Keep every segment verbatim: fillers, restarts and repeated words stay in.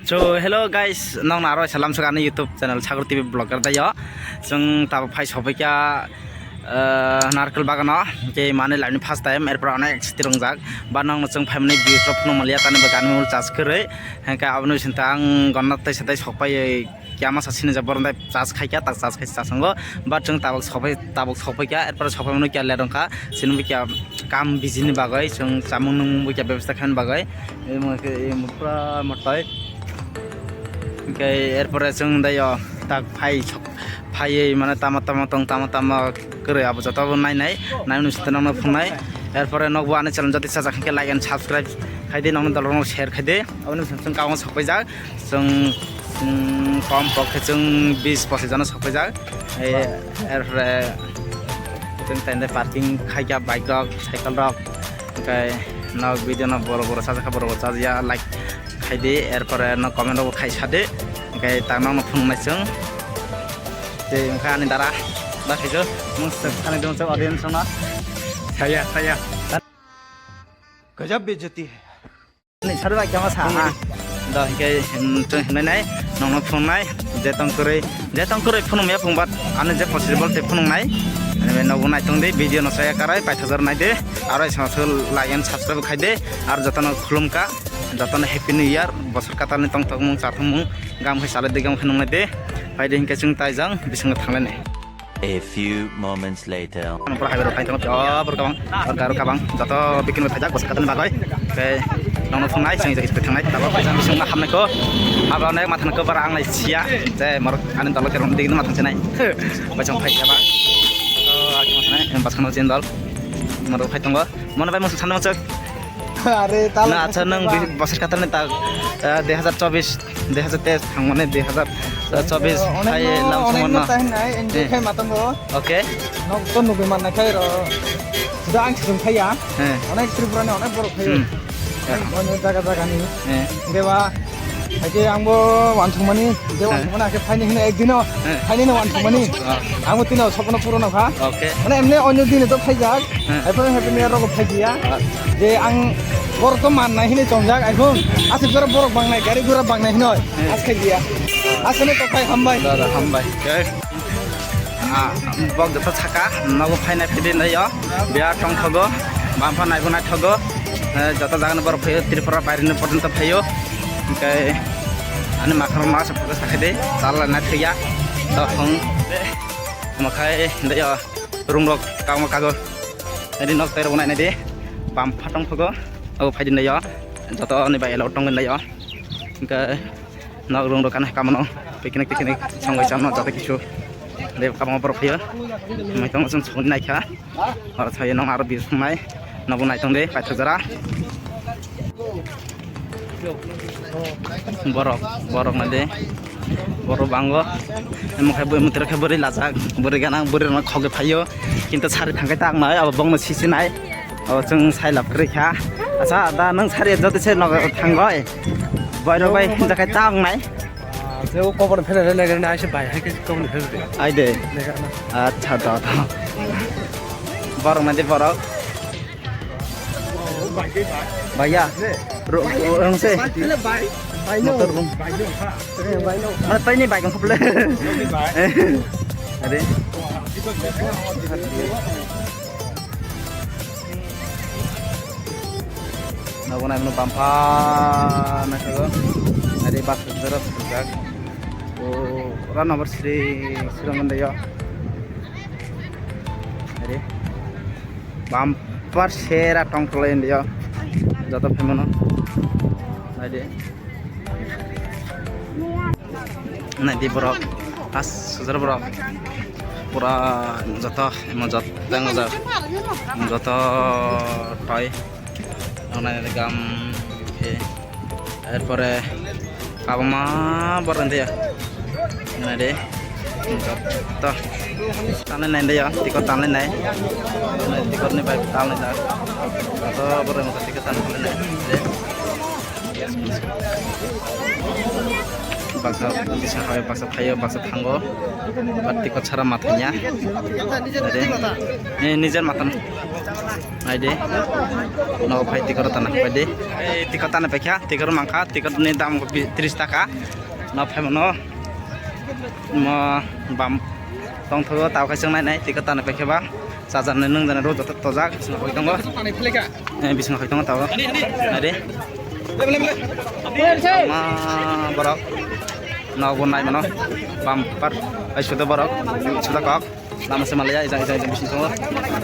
So hello guys, nokno aro salam saka ani YouTube channel Sagar T V Vlogger dayo. Chwng tabuk phai sophaikha, eh, narkel bagano, je mane laini first time, erpor onek siti rongjak. Ba nokno chwng phaimani views rok phunuk manliya, tani bo gani mul charge kwrwi. Hengkhe aboni bisingtwi ang gonna tei satai sokpai, kya masa sinijak borok tei charge khaikha, tak charge khai charge wngo. But chwng tabuk sokpai, tabuk sokpaikha, erpor sokpaimano kya let wngkha, sinbo kya kam bijini bagwi, chwng chamung nungmung bo kya bebostha khaimani bagwi. Emo khe, emo pura motoi. Hingke erpore chwng dayo tak phai sok, phaiwi mane tama tama tong, tama tama kwrwi abo joto bo nai nai, nai nung site nokno phungnai. Erpore nokbo ani channel jodi sajak hingke like and subscribe khaidi, nokni dolrokno share khaidi. Aboni bising chwng kabang sokpaijak, chwng, chwng kom pok khe chwng bis pochis jona sokpaijak. Ei, erpore chwng tende parking khaikha bike rok, cycle rok. Hingke nok video no boro boro sajak kha, boro boro chajiya, like khaidi, erpore no comment rok khai sadi, hingke tak nokno phunuknai chwng. Tei hingke ani dara, da khaijak, mung sek thani dong chwng audience no. Saya, saya. Gajab bejati hai. Ni sari bai kama sa ha. Da hingke, hmm, chwng hinai nai, nokno phunuknai, je tong kwrwi, je tong kwrwi phunukmaya phung, but ani je possible tei phunuknai. Ani bai nokbo naitung di, video no saya karai, paithajar nai di, aro isma like and subscribe khai di, aro jotono khulumkha. Jotono Happy New Year, bosor katalni tongthokmung, chathokmung, gam khe salai de, gam khe nunglai de. Phai de hinkhe chwng taijang bisingo thanglainai. A few moments later. Ano pura highway rok phai tongo, oh, boro kabang, boro gari rok kabang, joto bikin bai phaijak bosor katalni bagwi. Khe nokno phungnai, chwng jagis bai thangnai, tabok kaisa bisingno hamnai kho. Abo onek matha nokho bara ang nai sia, je morok ani dolo kerong digini matha chenai. Bai chwng phai jaba. Oh, aki matha nai, baskano jindal. Morok phai tongo. Mono bai mung sana mung. Are, tala. Na, acha, nang bosor katalni tak, eh, dui hazar chobis, dui hazar teis thangmani dui hazar chobis. Onek hai no, lam onek songmano. No tahin nai, enjoy khai matongo. Okay. Nok to nugui mannai khai ro. Sudah ang sung khai ya. Onek Tripura ni, onek borok khai. Hmm. Onek jaga jaga ni. Deba. Haikhe angbo wansukmani, je wansukmani haikhe phaini hino ekdino, phaini no wansukmani. Angbo tino sopno purono kha. Okay. Mane emne onyo dino to phaijak. Haikhe haikhe miya rogo phaidiya. Je ang borok to mannai hini tongjak, haikhe aswk jora borok bangnai, gari gura bangnai hino. As khaidiya. Aswkno to phai hambai. Dada, hambai. Ah, bok joto saka, nogo phainai phaidi nai o. Biya tongthogo, bamphano naibo naithogo. Eh, joto jagani borok phaio, Tripura baireni porjonto phaio. Hingke ani makhang ma se photo sakhe de, chala nai thaiya. Dophang. Makhai de o, rungrok kagma kago. Eri nok tei rok nai nai de. Bampha tongthogo, o phaidi nai o. Joto ni bai elok tongwi nai o. Hingke Nok rung rok kano kamano picnic picnic songwi chamno joto kisu de kabangma borok phaio. Mai tongo chwng songwi naikha. Oro thaio nok aro view songnai. Nokbo naitong de paithak jora. Borok, borok nai de. Borok bango. Emo khai bui mutre khai bwrwi lajak. Bwrwi ganang bwrwi rokno khogwi phaio. Kintu sari thangkhe ta ang nai abo bongno sisi nai. O chwng sai lab kwrwi kha. Acha, da nwng sari jodi se nogo thangoi. Boirok bai hinjakai ta wngnai. Ah, je o kobor phele le legar na se bai, hai ke kobor phele de. Ai de. Legar na. Acha, da, da. Borok nai de borok. Bhaiya. Ro, ro, rong se. Bai, bai, bai, no. Motor room. Bai, no, ha. Eh, bai, no. Mana tai ni bai kong phle. Bai. Are. Nogo nai mano bampa naikhago. Ari bus driver sujak. O, ora number three, three mande yo. Ari. Bumper sera tongtolai india. Joto phaimano. Naidi. Naidi borok. As sujar borok. Pura joto emo joto joto toi. Naidi gam. Erpore kabangma borok nai de. Nai de. To. Tanle nai de ya, tikot tanle nai. Nai tikot ni bai tanle da. To borok mo tikot tanle nai. De. Baksa bisa hai baksa phaio baksa thango. Bat tikot sara mathanya. Nai de. Ni nijer matan. Naidi. Nogo phai tikoro tana phai di. Ei, ticket tani paikha, ticket rw mankha, ticket ni dam bi-, tris taka. No phaimano. Mo bam tongthogo, tao khe chwng nai nai, ticket tani paikha ba. Chajaknai, nungjaknai rw joto tojak, bisingo hoi tongo. Eh, bisingo hoi tongo tao. Nai de. Ma borok. Nogo nai mano. Bam par. Ai sudo borok. Sudo kok. Lama se malaya, ejang, ejang, ejang, bising tongo.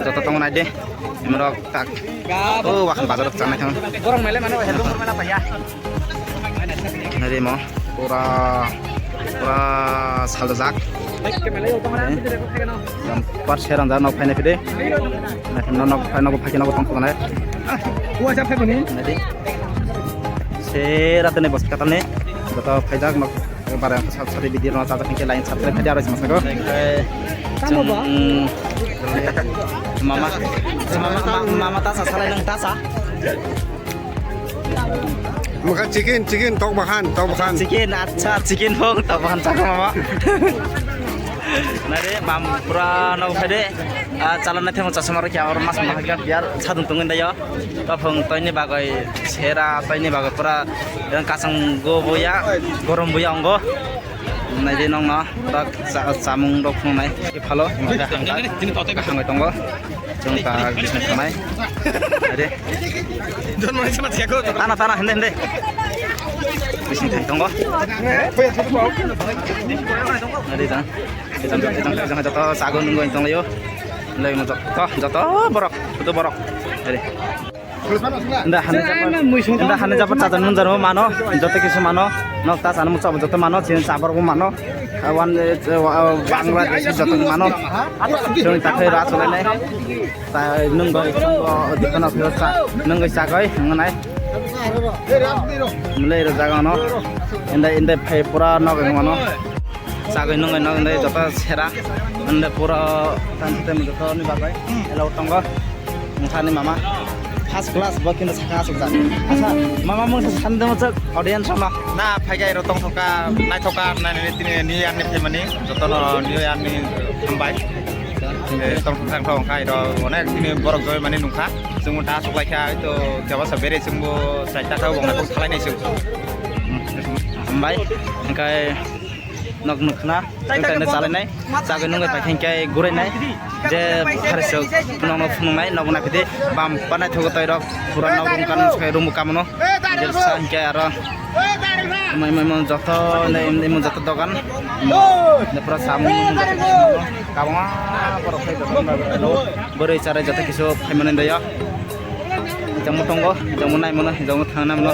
Joto tongo nai de. Emrok tak. O, wahan bazar chanai thang. Borok mele mano, head borok mele paya. Nai de mo. Pura, pura saljak. Jam par seran da nok phainai phide. Nok phai nok phai nok tong nai. Nai de. Sera tene bos katane. Joto phaijak nok. Bara sab sari video no chajak hingke line subscribe khaidi aro sima sago. Tamo ba? Mama, mama, mama tasa salai nang tasa. Maka chicken, chicken, tok bahan, tok bahan. Chicken, acha, chicken phung, tok bahan chakha mama. Nare, bam pura no khaide. Ah, chalana themo chasma rokya or mas mahakya biar sadung tungin dayo. Topung toini bagoi sera, toini bagoi pura yang kasang go boya, gorom boya ongo. Nai de nong no, tak cha-, chamung rok phungnai. Phalo, hangkai, hangkai tongo. Chwng ta bising thangnai. Ade. Tana, tana, hende, hende. Bising thang tongo. Ade, tang. Joto sagoi nungoi tonglaio. Lai mo joto, joto borok, joto borok. Ade. Nda hane japa, nda hane japa chajan mun jaro mano, joto kisu mano, nok ta sana muksa joto mano, chini chabar bo mano, wan Bangladesh joto mano, chini takhai ra cholai nai, ta nung bai chungo dikana phio sa, nung bai sagoi nung nai, mulai ra jaga no, ende ende phai pura nok mano. Sagoi nungoi nok ende joto sera, ende pura tan tem joto ni bagoi elo tongo. Nokha ni mama first class bo kintu saka asuk jak. Asa mama mung san demo chak audience ma. Na phaigai ro tong thoka, nai thoka, nai ni tini ni ani phaimani joto no ni ani hambai. Eh, tong thang thong khai ro onek tini borok joi mani nungkha. Chwng ta asuk lai kha to kebasa bere chwngbo sai ta thau bong na kok khalai nai chwng. Hambai, hingkai. Nok nukna, tei tei chalai nai, chagwi nungwi paithai khe gurai nai, je phari se nokno phunuk nai, nokbo naiphaidi, bam pa naithogo tei rok, pura nok rung kan sai rung kamono, je sa hinkhe aro, mai mai mon joto, nai mon joto dogan, ne pura samung, kabangma borok phai joto, bwrwi charai joto kisu phaimani dayo, jamo tongo, jamo naimano, jamo thangna mano.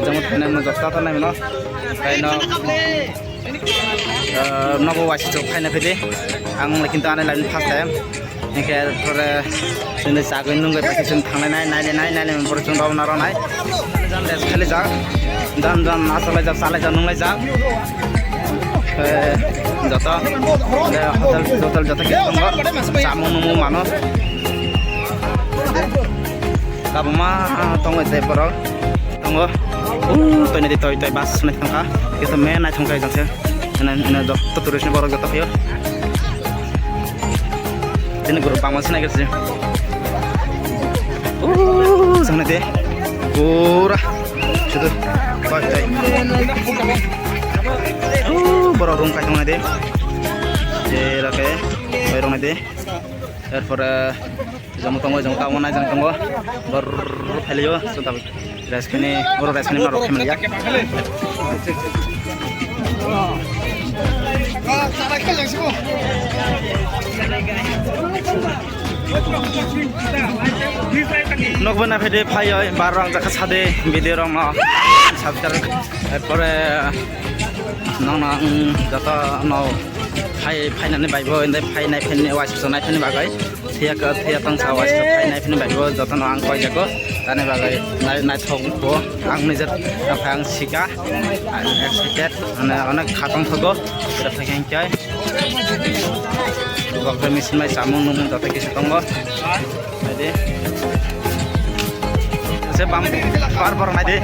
Jamo thainai mano, jota thainai mano. Tei no, eh, nogo waisuk phaina phaidi. Ang le kintu ani line first time. Hingke pore chini chagwi nungwi bai chwng thanglai nai, nai, nai, nai, nai, pore chwng rwna rwnai. Jan les khali jak. Jan, jan, asalai jak, salai jak, nunglai jak. Eh, joto, eh, hotel, hotel joto khe tongo. Chamung nungmung mano. Kabangma tongo tei borok. Tongo. Uh, toini di toi toi bus nai thangkha. Kisa me nai thangkha jang se. Ene, ene joto tourist ni borok joto phaio. Tini group bangma sinai khe. Uh, jang nai de. Pura. Sudu. Toi toi. Uh, borok room kai tong nai de. Je rake. Toi rong nai de. Erpore Jong tongo, jong tongo, nai jong tongo. Bor phailio, so tabi. Rest khani, oro rest khani marok khani ya. Nok bana phede phaio, bar rang jaka sade, video rang no. Subscribe. Erpore nong nong joto no phai phainani baibo, inde phainai phainai wai sujak nai phainai bagai. Thiya ka, thiya tang sa wai sa phainai phini bai bo joto no ang koi jago. Tani bagai nai, naithok bo ang nijak, ang phai ang sika. Ang excited, mane onek khatong thogo. Pura thai khe hingkai. Bokre machine bai samung numung joto kisa tongo. Naidi. Se bam par par naidi.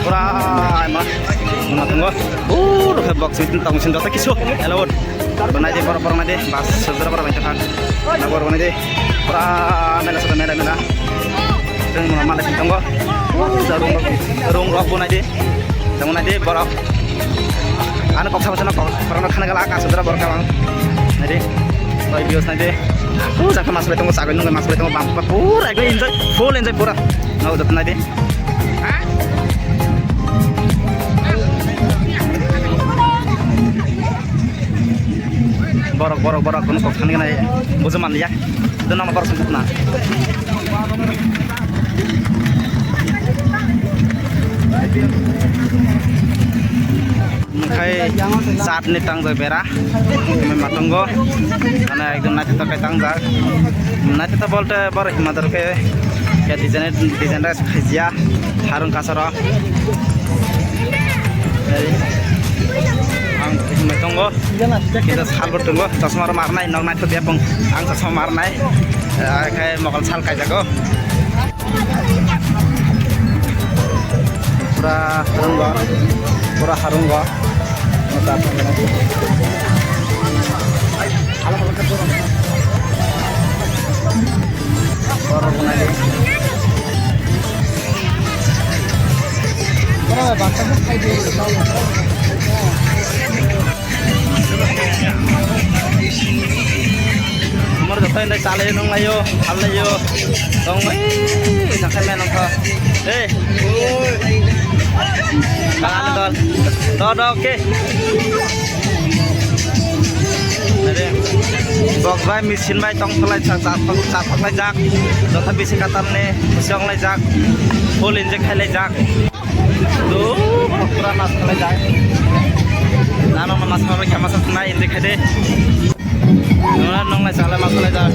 Pura ma. Muna tongo. Pura khe box meeting tong sin joto kisu. Hello. Naidi, por por naidi, bus sejra por bai thang. Na por naidi. Pura mela sota mela mela. Teng mona mala tongo. Rung rok, rung rok bo nai di. Tamo nai di borok. Ano kok sama sana kok, borok khana gala ka sudra borok kamang. Nai di. Oi, views nai di. Oh, jaka mas betongo, sagoi nungoi mas betongo, bam pura ekdom enjoy, full enjoy pura. Nau jatna di. Borok, borok, borok, kono kok thani nai, bujo manliya. Itu nama borok sengkutna. Khai chatni tangjak bera, mai matongo, mane ekdom naithotok khai tangjak, naithotok bolte bor himadar khe, ya design, design res khaijia, harung kasaro, ei, ang mai tongo, kita salbo tongo, chosma rok marnai, nok naithok ya pung, ang chosma marnai, eh, khai mokol sal kaijago. Pura harungo, pura harungo. Umar joto indai chale nung layo, hal layo. Tong bai, nakai men nong kha. Hey. Dal, dal. Do, do, okay. Are. Bok bai machine bai tong thalai chak, chak, chak, chak lai jak. Joto bisi katam ne, bisi ong lai jak. Full inject khai lai jak. Duh, pura mas khalai jai. Nano mas khalai kya mas khalai indi khade. Nona nong lai chala mas khalai jai.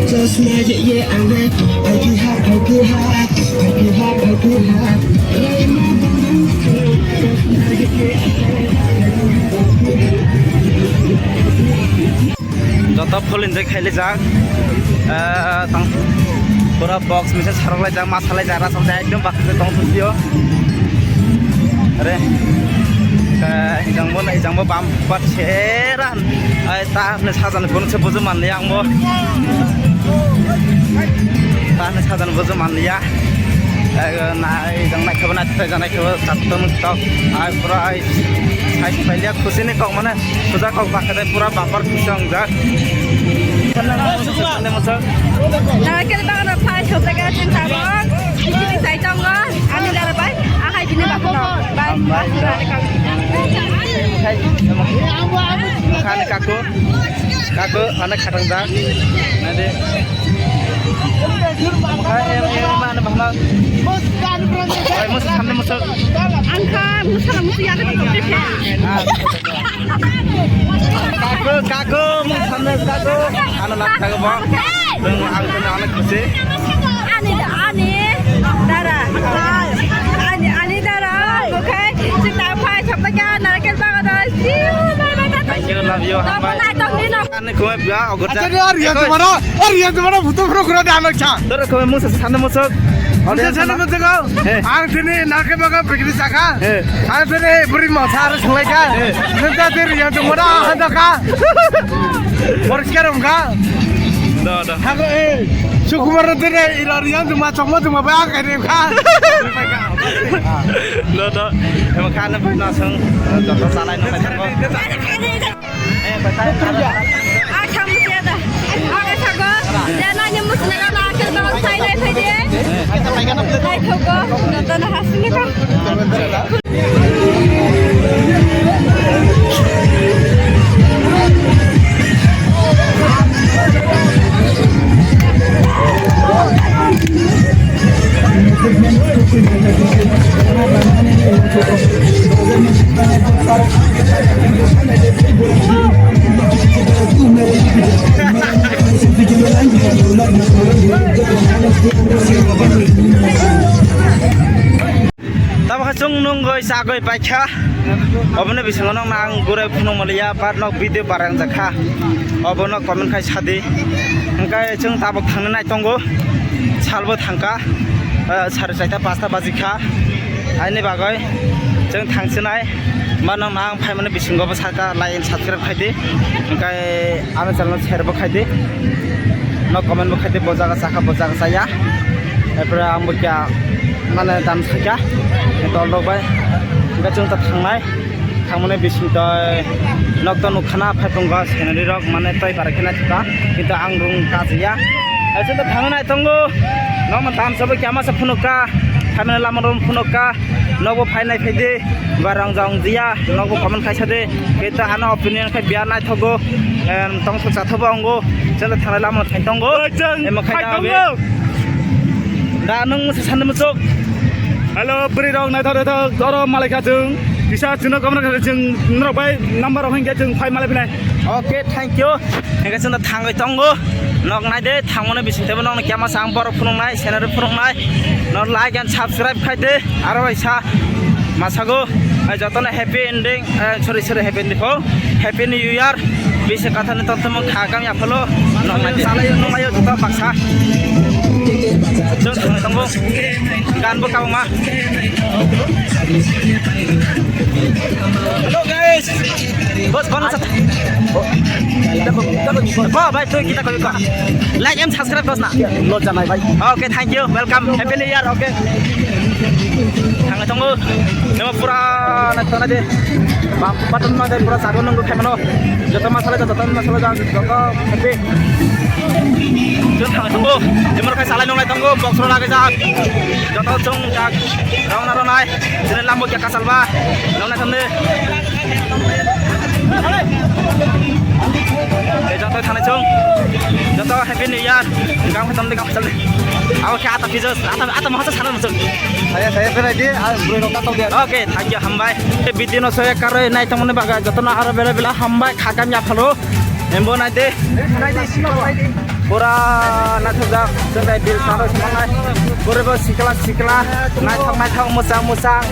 Chosma ye ye ang de, ai ki ha, ai ki ha, ai ki ha, ai ki ha. Joto full enjoy khaile jak. Eh, tang pura box misa sarok lai jak, ma salai jak, rasam jak, ekdom baksa tong thupio. Are, eh, ejang bo, ejang bo bam bat seran. Ai, ta ne sajan kono se bojo manliya ang bo. Ta ne sajan bojo manliya. Eh, nai, ejang nai khabo nai, ejang nai khabo, chatton tok. Ai, pura ai, sai sai liya khusi ni kok mane. Puja kok bakha de pura bumper khusi wngjak. Narakel bagan rok phai sopjak khe chwng tabok. Bini sai tongo. Ani dara bai. Ahai bini bagan rok. Bai. Ani kaku. Kaku, ani khatang jak. Nade. Hai, em, em, mana bahma. Hai, musa, samne musa. Angka, musa, musa, ya, Kaku, kaku, mung samne kaku. Ano nak kaku bo. Mung ang kena anak kecil. Ani, ani, dara. Ani, ani, dara. Okay, kita phai sampai ke narakel bagan. Thank you, love you. Bye. Ani kau ya, ogot. Acha, ni ari yang tu mana? Ari yang tu mana? Butuh pro kura dah anak cha. Terus kau mung samne musa. Ang thini, ang thini nake baga pikri saka. Ang thini buri masa harus mulai ka. Nenta thini yang tu mana ada ka. Poriskar wngkha. Da, da. Hago, eh, Sukumar thini ira yang tu ma chokma tu ma ba ka ni ka. Da, da. Emang kan apa nasang? Joto salai nang. Ang thang muchia da. Ang sago. Jana ni muchna ga na akel ba sai nai phai de. Hai thogo. Joto na hasni ka. Tabok khe chwng nungwi chagwi paikha. Oboni bisingo nokno ang gurai phunukmaliya, but nok video barang jakha. Obono comment khai sadi. Hwnkhe chwng tabok thangna nai tongo. Salbo thangkha. Ah, sare chaita pasta bajikha. Aini bagwi chwng thangsinai. Ba nang nang phaimani bisingo bo saka like and subscribe khai di. Hingkai ano channel share bo khai di. No comment bo khai di, bo jaga chakha, bo jaga chaya. Epre ang bo kya mane dan sakya. Dol rok bai. Hingkai chwng ta thangnai. Thangmani bising toi nok to nukha na phai tongo scenery rok mane toi para khe naithoka. Kintu ang rung kajiya. Aswk to thangna nai tongo. Nokno dan sabo kya masa phunukha. Phaimani lama rok phunukha. Nogo phainai phaidi, ba rang jang jia, nogo comment khaisa de, keta ano opinion khai biya naithogo, em, tongthok chathobo ongo, chwngno thanglai lama thai tongo. Oi, chwng Emo khai thai da tongo. Be. Da nung se sandi muchuk. Hello, bwrwi rok naithok naithok, oro malai kha chwng, kisa chwngno comment kha chwng, norok bai number rok hinkhe chwng phai malai phinai. Okay, thank you. Hingke chwngno thangwi tongo. Nok nai de, thangmani bising tebo nokno kema sa ang borok phunuknai, scenery phunuknai. No like and subscribe khai de. Aro bai sa masago. Ai jotono happy ending, eh, sorry, sorry, happy ending pho. Happy New Year. Bisi kathani tongthomo kha kam yaphalo. Nok nai de. Salai nung layo joto baksa. Chwng thangwi tongo. Gan bo kabangma. Hello guys. Boss, kono sa? Ko bai, twi kita koi ko. Like and subscribe kos na. Lo janai bai. Okay, thank you. Welcome. Happy New Year. Okay. Thang tongo. Nemo pura na tona de. Bam patun ma de pura sago nunggu khaimano. Joto masala, joto masala, joto happy. Jun thang tongo. Jemor kai salai nonglai tongo. Box ro lage jak. Joto chung jak. Rong na ronai. Sini lambo kya kasal ba. Nonglai tongo. Eh, joto thanai chung. Joto happy new year. Gam khatam de gam khatam de. Abo khe ata pijos. Ata, ata mahasa sana muchung. Saya, saya pernah di, ah, bro, nonton dia. Okay, thank you, hambai. Eh, video no soya karo nai tongmani baga joto no aro bela bela hambai khakam ya phalo. Embo nai de. Pura naithokjak, chwng bai bil salo swnamnai. Bwrwi bo sikla sikla, naithok naithok, mwchang mwchang.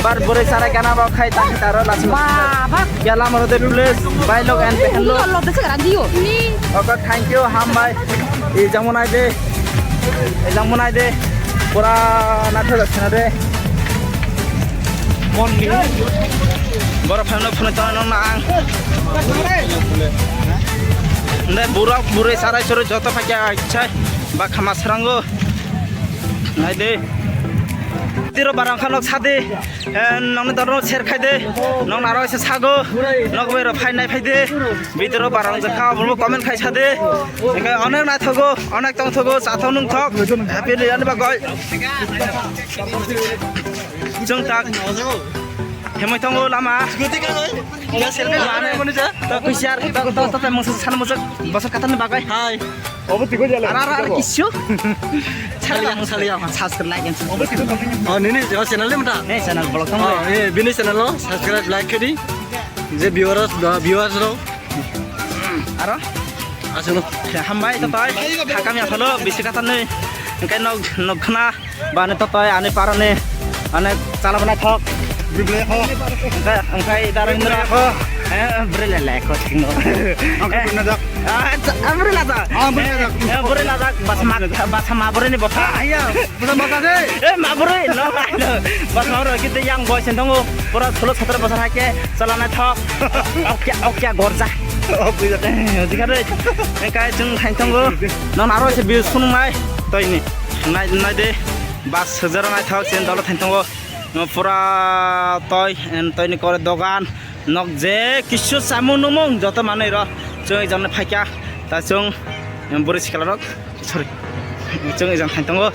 Bar bwrwi chara gana bo khai ta taro lachima. Ba, ba. Ya lama rode please, bai log and behan lo. Lo, lo, desa garang dio. Okay, thank you, hambai. Ijang mo nai de. Ijang mo nai de. Pura naithokjak sina de. Mon ni. Borok phaino phunui tongna nang. Nde burok bwrwi sarai suri joto phai khe ai sai ba khama srango. Nai de. Tiro barang kha nok sadi. Eh, nokni doro share khai de. Nok naro se sago. Nok bai ro phai nai phai de. Bidiro barang jakha bo comment khai sa de. Engkai onek naithogo, onek tongthogo, chathok nungthok. Happy New Year ni bagwi. Chwng tak. Hemoi tongo lama. Scooty ka noi? Ya selfie lama ne. To kusiar, to, to, to, to, mungsa sana mungsa bosor katham ni bagwi. Hai. Obo tiko jale. Ara, ara, ara, kisu. Saliang, saliang, subscribe, like, and subscribe. Obo tiko. Oh, nini, oh, channel ni mata? Ne, channel vlog tong. Oh, eh, bini channel lo, subscribe, like, kedi. Je viewers, viewers lo. Aro? Aswk no. Ya, hambai, to, to. Hakam ya, follow, bisi kata ni. Engkai nog, nog khna. Bani to toi ani parani ani chala bana thok. Bible ko. Engkai, engkai darang Bible ko. Eh, bere le le ko thing no. Angka bina dak. Ah, bere la dak. Ah, bere la dak. Eh, bere la dak. Bas ma, bas ma bere ni botha. Ah, iya. Bere botha de. Eh, ma bere no. Bas ma bere kita yang boy sendongo. Pura solo satra bosor hake chala na thok. Oke, oke gorja. Oh, buja. Eh, jika de. Engkai chung thain tongo. Non aro se bi sunung nai. Toi ni. Nai, nai de. Bas sejero naithok, chini dolo thani tongo. No pura toi, and toi ni kore dogan. Nok je kisu samung numung joto manwi ro. Chwng ekjon phaikha. Ta chwng, em, bwrwi sikla rok. Sorry. Chwng ekjon thani tongo.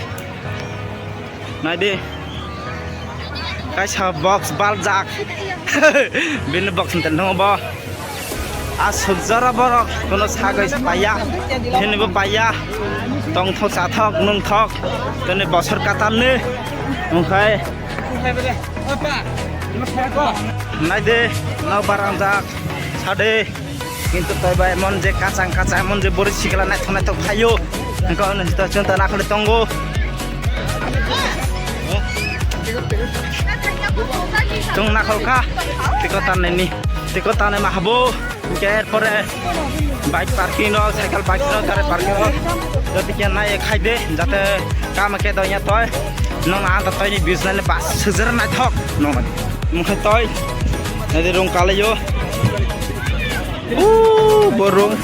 Nai di. Kaisa box baljak. Bini box ni tong tongo bo. Aswk jora borok kono sagwi paiya, hinibo paiya, tongthok chathok nungthok, tini bosor katamni, omokhai naidi, nok barangjak sadi, kintu toiba emon je kachang kachang, emon je bwrwi sikla naithok naithok phaio, hwnkhe chwng ta nakhwlwi tongo. Chwng nakhwlkha, tiko tannaini, tiko tannaima habo. Hingke er pore bike parking rok, cycle parking rok, gari parking rok, jodi khe nai khai de, jate kama khe donya toi, nong ang ta toi ni business le bas sejera naithok nong, mungkhe toi, Nadi rung kalayo. Uh, borung.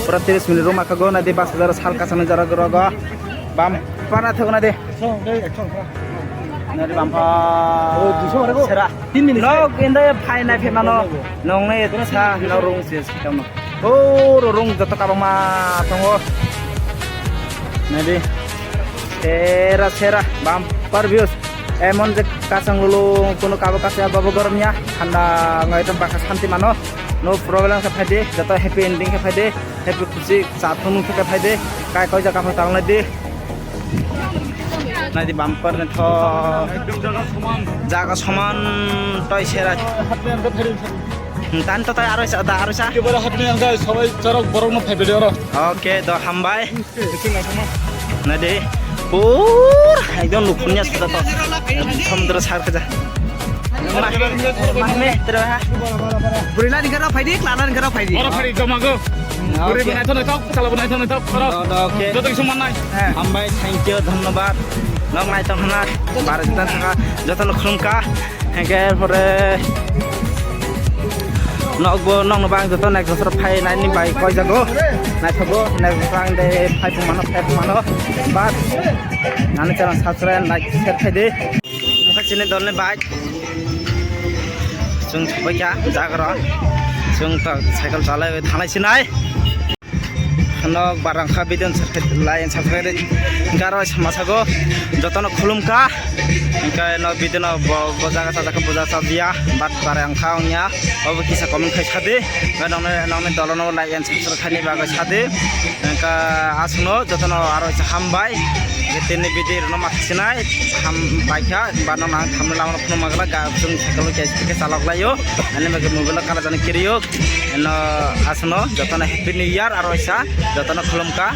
Pura tiris minit rung makago nadi bus jara sal kasana jara gorogo. Bam para thok nadi. Nadi bam pa. Oh, duso marago. Sera. Tin minit. No, kende phai nai phai mano. Nong ne sa no rung sis kamu. Oh, rung joto kabang ma tongo. Nadi. Sera sera bumper views. Emon je kasang lulu kuno kabo kasya babo goromya. Thanda ngai to baka santi mano. No problem khe phaidi, joto happy ending khe phaidi, happy khusi cha thung nung khe phaidi, kai koi jaga phai tang lai di. Nai di bumper ni tho. Ekdom jaga soman. Jaga soman toi sera. Hatni ang khe phaidi. Tan to tai aro sa, da aro sa. Ekebare hatni ang khe sabai chorok borok no phai phaidi oro. Okay, do hambai. Nadi, pur, ekdom nukhungya suda to. Samudra sar kaja. Buri lani garo phaidi, kla lani garo phaidi. Oro phaidi, joma go. Buri bwnai thonai thok, chala bwnai thonai thok, oro. Oke. Joto kisa mannai. Hambai, thank you, dhonnobad. Nok nai tong hana, bar joto thaka, joto no khulumka. Hingke pore nokbo nokno bang joto next bosor phai nai ni bai koi jago. Naithogo next bosor ang de phai pung mano, phai pung mano. But ani channel subscribe, like, share khai di. Mukha chini dol ni bike. Chwng thangbai kha jaga ro. Chwng to cycle chalai thanglai sinai. Nok barang kha video lai subscribe garo masago jotono khulum kha. Hingke no video no bo bo jaga sajak kha bo jaga sajya but barang kha ongya obo kisa comment khai sadi. Hingke nokni nokni dolo no like and subscribe khaini bagwi sadi. Hingke aswkno jotono aro isa hambai. Tini video rwno ma sinai hambai kha ba nokno ang thamni lama no phunuk magala ga chwng cycle khe chalok laio. Ani bagwi mobile no kala jani kiriyo. Eno aswkno jotono happy new year aro isa jotono khulum kha.